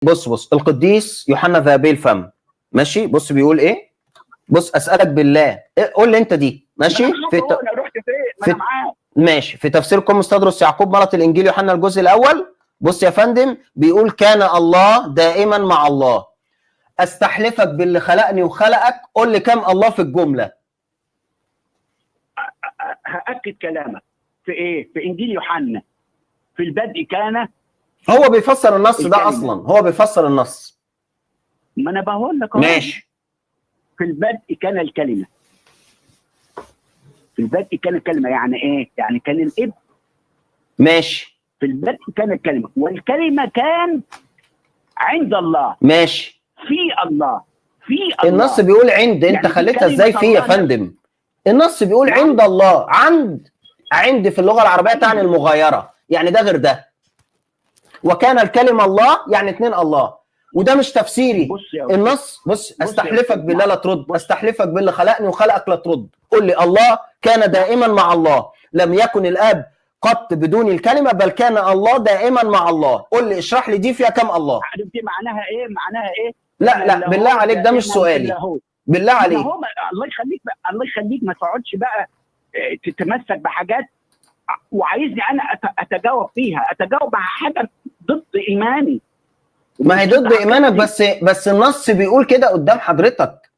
بص بص، القديس يوحنا ذهبي الفم، ماشي؟ بص بيقول ايه؟ بص اسالك بالله إيه؟ قول لي انت دي ماشي؟ في انا رحت فين؟ ما انا معاك. ماشي، في تفسير قمص تدرس يعقوب مرة الانجيل يوحنا الجزء الاول. بص يا فندم، بيقول كان الله دائما مع الله. استحلفك باللي خلقني وخلقك، قول لي كم الله في الجملة. هاكد كلامك في ايه؟ في انجيل يوحنا في البدء كان. هو بيفسر النص ده اصلا، هو بيفسر النص. ما انا بقول لك ماشي. في البدء كان الكلمة. في البدء كان الكلمة، يعني ايه؟ يعني كان الابن. ماشي. في البدء كان الكلمة، والكلمة كان عند الله. ماشي. في الله، في الله. النص بيقول عند، انت يعني خليتها ازاي في يا فندم؟ النص بيقول عند الله. عند، عند في اللغة العربية تعني المغايرة، يعني ده غير ده. وكان الكلمة الله، يعني اتنين الله، وده مش تفسيري. بص يا النص، بص استحلفك بالله لا ترد، استحلفك باللي خلقني وخلقك لا ترد. قل لي الله كان دائما مع الله، لم يكن الاب قط بدون الكلمة، بل كان الله دائما مع الله. قل لي اشرح لي دي فيها كم الله؟ عارف دي معناها ايه؟ معناها ايه؟ لا لا بالله عليك ده مش سؤالي، بالله عليك. الله يخليك، الله يخليك، ما تقعدش بقى تتمسك بحاجات وعايزني انا اتجاوب فيها، اتجاوب مع حاجة ضد ايماني. ما هي ضد ايمانك، بس النص بيقول كده قدام حضرتك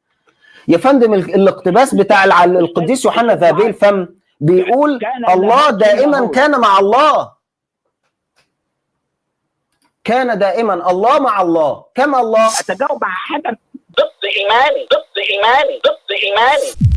يا فندم. الاقتباس بتاع القديس يوحنا ذهبي الفم بيقول الله دائما كان مع الله، كان دائما الله مع الله. كما الله اتجاوب مع حاجة ضد ايماني، ضد ايماني، ضد ايماني.